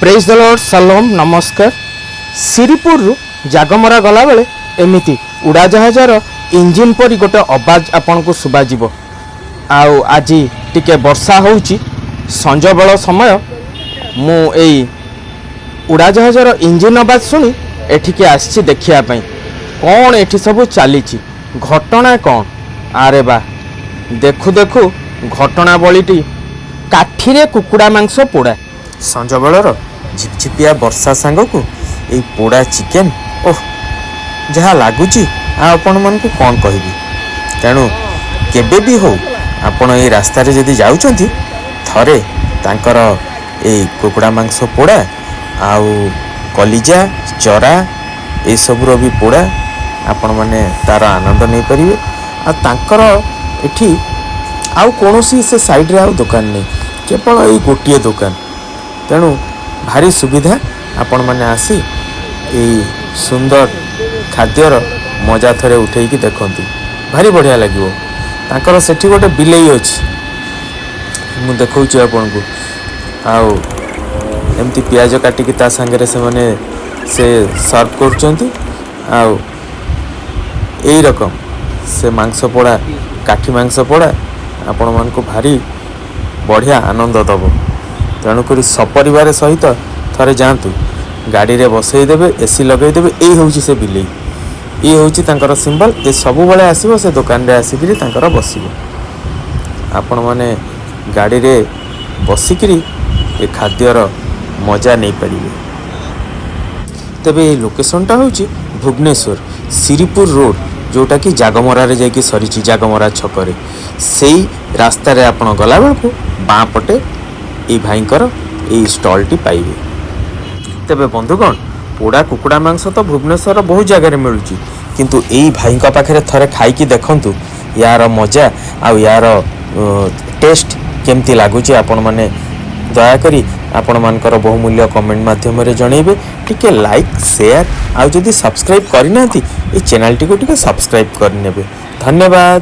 ପ୍ରେଜ୍ ଦ ଲର୍ଡ, ସାଲୋମ, ନମସ୍କାର। ଶିରିପୁରରୁ ଜାଗମରା ଗଲାବେଳେ ଏମିତି ଉଡ଼ାଜାହାଜର ଇଞ୍ଜିନ୍ ପରି ଗୋଟେ ଅବାଜ ଆପଣଙ୍କୁ ଶୁଭାଯିବ। ଆଉ ଆଜି ଟିକେ ବର୍ଷା ହେଉଛି, ସଞ୍ଜବେଳ ସମୟ। ମୁଁ ଏଇ ଉଡ଼ାଜାହାଜର ଇଞ୍ଜିନ୍ ଅବାଜ ଶୁଣି ଏଠିକି ଆସିଛି ଦେଖିବା ପାଇଁ, କ'ଣ ଏଠି ସବୁ ଚାଲିଛି, ଘଟଣା କ'ଣ। ଆରେ ବା, ଦେଖୁ ଦେଖୁ ଘଟଣାବଳୀଟି କାଠିରେ କୁକୁଡ଼ା ମାଂସ ପୋଡ଼ା। ସଞ୍ଜବେଳର ଝିପଝିପିଆ ବର୍ଷା ସାଙ୍ଗକୁ ଏଇ ପୋଡ଼ା ଚିକେନ୍, ଓଃ, ଯାହା ଲାଗୁଛି ଆଉ ଆପଣମାନଙ୍କୁ କ'ଣ କହିବି। ତେଣୁ କେବେ ବି ହଉ ଆପଣ ଏଇ ରାସ୍ତାରେ ଯଦି ଯାଉଛନ୍ତି, ଥରେ ତାଙ୍କର ଏଇ କୁକୁଡ଼ା ମାଂସ ପୋଡ଼ା ଆଉ କଲିଜା ଚରା ଏସବୁର ବି ପୋଡ଼ା ଆପଣମାନେ ତାର ଆନନ୍ଦ ନେଇପାରିବେ। ଆଉ ତାଙ୍କର ଏଠି ଆଉ କୌଣସି ସେ ସାଇଡ଼ରେ ଆଉ ଦୋକାନ ନେଇ, କେବଳ ଏଇ ଗୋଟିଏ ଦୋକାନ। ତେଣୁ ଭାରି ସୁବିଧା, ଆପଣମାନେ ଆସି ଏଇ ସୁନ୍ଦର ଖାଦ୍ୟର ମଜା ଥରେ ଉଠେଇକି ଦେଖନ୍ତୁ, ଭାରି ବଢ଼ିଆ ଲାଗିବ। ତାଙ୍କର ସେଠି ଗୋଟେ ବିଲେଇ ଅଛି, ମୁଁ ଦେଖାଉଛି ଆପଣଙ୍କୁ। ଆଉ ଏମିତି ପିଆଜ କାଟିକି ତା ସାଙ୍ଗରେ ସେମାନେ ସେ ସର୍ଭ କରୁଛନ୍ତି। ଆଉ ଏଇ ରକମ ସେ ମାଂସ ପୋଡ଼ା, କାଠି ମାଂସ ପୋଡ଼ା ଆପଣମାନଙ୍କୁ ଭାରି ବଢ଼ିଆ ଆନନ୍ଦ ଦେବ। ତେଣୁକରି ସପରିବାର ସହିତ ଥରେ ଯାଆନ୍ତୁ, ଗାଡ଼ିରେ ବସେଇ ଦେବେ, ଏସି ଲଗେଇ ଦେବେ। ଏଇ ହେଉଛି ସେ ବିଲେଇ, ଇଏ ହେଉଛି ତାଙ୍କର ସିମ୍ବଲ। ଏ ସବୁବେଳେ ଆସିବ, ସେ ଦୋକାନରେ ଆସିକିରି ତାଙ୍କର ବସିବ। ଆପଣମାନେ ଗାଡ଼ିରେ ବସିକିରି ଏ ଖାଦ୍ୟର ମଜା ନେଇପାରିବେ। ତେବେ ଏଇ ଲୋକେସନଟା ହେଉଛି ଭୁବନେଶ୍ୱର ଶିରିପୁର ରୋଡ଼, ଯେଉଁଟାକି ଜାଗମରାରେ ଯାଇକି ସରିଛି, ଜାଗମରା ଛକରେ। ସେଇ ରାସ୍ତାରେ ଆପଣ ଗଲାବେଳକୁ ବାଁ ପଟେ ଏଇ ଭାଇଙ୍କର ଏଇ ଷ୍ଟଲ୍ଟି ପାଇବେ। ତେବେ ବନ୍ଧୁଗଣ, ପୋଡ଼ା କୁକୁଡ଼ା ମାଂସ ତ ଭୁବନେଶ୍ୱରର ବହୁତ ଜାଗାରେ ମିଳୁଛି, କିନ୍ତୁ ଏଇ ଭାଇଙ୍କ ପାଖରେ ଥରେ ଖାଇକି ଦେଖନ୍ତୁ, ୟାର ମଜା ଆଉ ୟାର ଟେଷ୍ଟ କେମିତି ଲାଗୁଛି। ଆପଣମାନେ ଦୟାକରି ଆପଣମାନଙ୍କର ବହୁମୂଲ୍ୟ କମେଣ୍ଟ ମାଧ୍ୟମରେ ଜଣେଇବେ। ଟିକେ ଲାଇକ୍, ସେୟାର ଆଉ ଯଦି ସବସ୍କ୍ରାଇବ୍ କରିନାହାନ୍ତି, ଏଇ ଚ୍ୟାନେଲଟିକୁ ଟିକେ ସବସ୍କ୍ରାଇବ୍ କରିନେବେ। ଧନ୍ୟବାଦ।